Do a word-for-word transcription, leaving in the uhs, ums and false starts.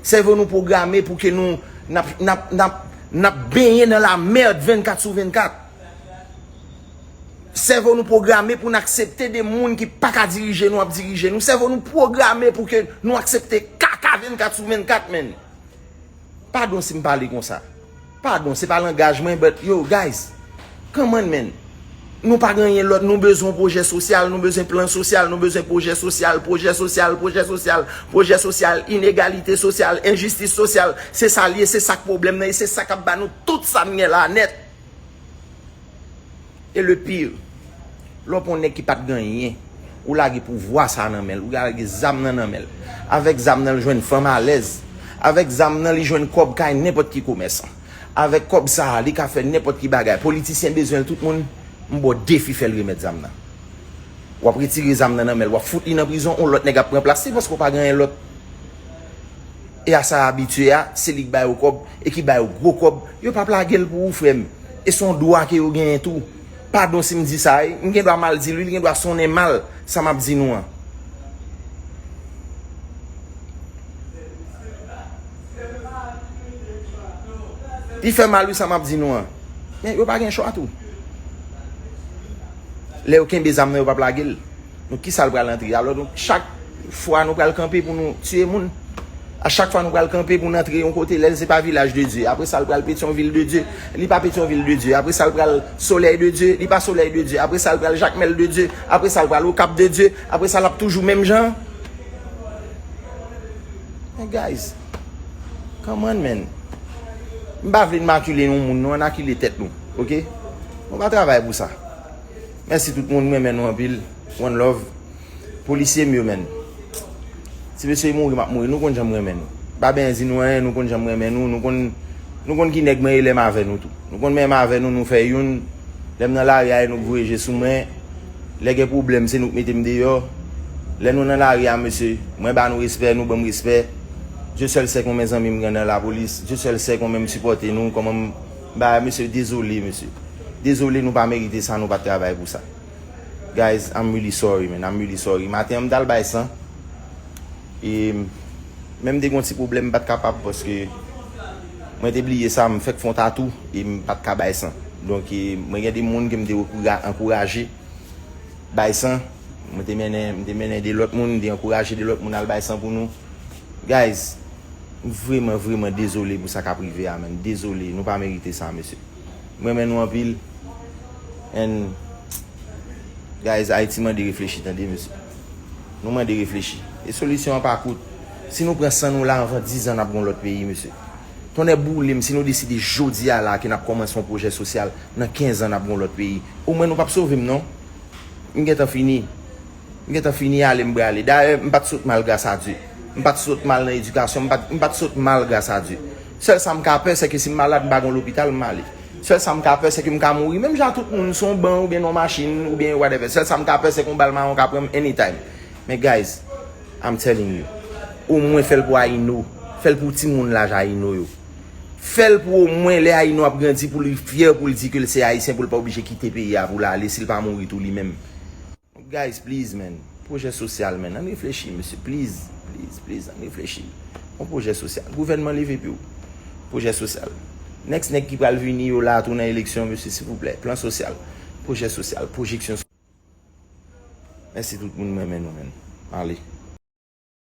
Sèvo nou pwograme pou ke nou n ap, n ap, n ap, n ap benyen nan lamèd vennkat sou vennkat. Sèvo nou pwograme pou n aksepte de moun ki pa ka dirije nou ap dirije nou. Sèvo nou pwograme pou ke nou aksepte kaka vennkat sou vennkat, menn. Padon si m pale konsa. Padon, se pa langaj mwen, but yo, guys, come on, man. Nou pa gen anyen lòt, nou bezwen pwojè sosyal, nou bezwen plan sosyal, nou bezwen pwojè sosyal, pwojè sosyal, pwoje sosyal, pwojè sosyal, inegalite sosyal, enjistis sosyal. Se sa l ye, se sa k pwoblèm nan, e se sa k ap ba nou tout sa n gen la nèt. E le pire, lè w pran yon nèg ki pa t gen anyen, ou lage pouvwa sa nan men l, ou lage zam nan nan men l. Avèk zam nan, l jwenn fanm alèz. Avèk zam nan, li jwenn kòb kay nenpòt ki komèsan. Avèk kòb sa a, li ka fè nenpòt ki bagay. Politisyen bezwen l, tout moun, m ba w defi fè l remèt zam nan. W ap retire zam nan nan men l, w ap fout li nan prizon, yon lòt nèg ap pran plas li paske w pa gen anyen lòt. E a sa abitye a, se li k ba yo kòb e ki ba yo gwo kòb. Yo p ap lage l pou ou, frè m. E se yon dwa ke yo genyen tou. Padon si m di sa, wi. M gen dwa mal di l, wi, li gen dwa sonnen mal, sa m ap di nou an. Li fè mal, wi, sa m ap di nou an. Men yo pa gen chwa tou. Lè yo kenbe zam nan, yo p ap lage l. Donk, kisa l pral antre? Alò, donk, chak fwa nou pral kanpe pou nou tiye moun, a chak fwa nou pral kanpe pou n antre yon kote, lè l se pa Vilaj de Dye, apre sa, l pral Petyonvil de Dye, li pa Petyonvil de Dye, apre sa, l pral Solèy de Dye, li pa Solèy de Dye, apre sa, l pral Jakmèl de Dye, apre sa, l pral Okap de Dye, apre sa, l ap toujou menm jan. Men, guys, come on, man. M pa vle n makile yon moun, non, ann akile tèt nou, oke? Nou pa travay pou sa. Mèsi tout moun, m renmen nou anpil. One love. Polisye m yo, menn. Si mesye mouri, m ap mouri. Nou konn jan m renmen nou. M pa bezwen di nou anyen, nou konn jan m renmen nou. Nou konn, nou konn ki nèg mwen ye lè m avè nou tou. Nou konn menm avè nou, nou fè youn. Lè m nan lari a, nou k voye je sou mwen. Lè gen pwoblèm, se nou k mete m deyò. Lè nou nan lari a, mesye, mwen ba nou respè, nou ban m respè. Dieu seul sait konbyen zanmi m gen nan lapolis. Dieu seul sait konbyen m sipòte nou, kòman m ba, mesye, dezole, mesye. Dezole, nou pa merite sa, nou pa t travay pou sa. Guys, I'm really sorry, man. I'm really sorry. Maten an, m t al bay san. E menm te gen yon ti pwoblèm, m pa t kapab paske mwen te bliye sa, m fèk fè yon tatou e m pa t ka bay san. Donk, e, mwen gen de moun ke m te ankoura-, ankouraje bay san. Mwen te mennen, m te mennen de lòt moun, m te ankouraje de lòt moun al bay san pou nou. Guys, m vrèman, vrèman dezole pou sa k ap rive a, man. Dezole, nou pa merite sa, mesye. M renmen nou anpil. And, guys, Ayiti mande reflechi, tande, mesye. Nou mande reflechi. E solisyon an pa kout. Si nou pran san nou la, anvan diz an, n ap gen yon lòt peyi, mesye. Tonnè boule m, si nou deside jodi a la ke n ap kòmanse yon pwojè sosyal, nan kenz an, n ap gen yon lòt peyi. Omwen nou p ap sove m, non. M gentan fini. M gentan fini ale, m prale. Dayè, m pa t sot mal, gras a Dye. M pa t sot mal nan edikasyon, m pa t, m pa t sot mal, gras a Dye. Sèl sa m ka pè, se ke si m malad, m pa gen lopital, m ale. Sèl sa m ka pè, se ke m ka mouri. Menm jan tout moun, sou yon ban oubyen nan yon machin, oubyen whatever. Sèl sa m ka pè, se ke yon bal mawon ka pran m anytime. Men guys, I'm telling you, omwen fè l pou Ayino, fè l pou timoun laj Ayino yo. Fè l pou omwen lè Ayino ap grandi pou li fyè, pou l di ke l se Ayisyen, pou l pa oblije kite peyi a pou l ale, si l pa mouri tou li menm. Guys, please, man. Pwojè sosyal, man. Ann reflechi, mesye. Please, please, please, ann reflechi. Yon pwojè sosyal. Gouvènman, leve pye w. Pwojè sosyal. Next nèg ki pral vini yo la tou nan eleksyon, mesye, silvouplè. Plan sosyal. Pwojè sosyal. Pwojeksyon. Mèsi tout moun, m renmen nou, man. Ale.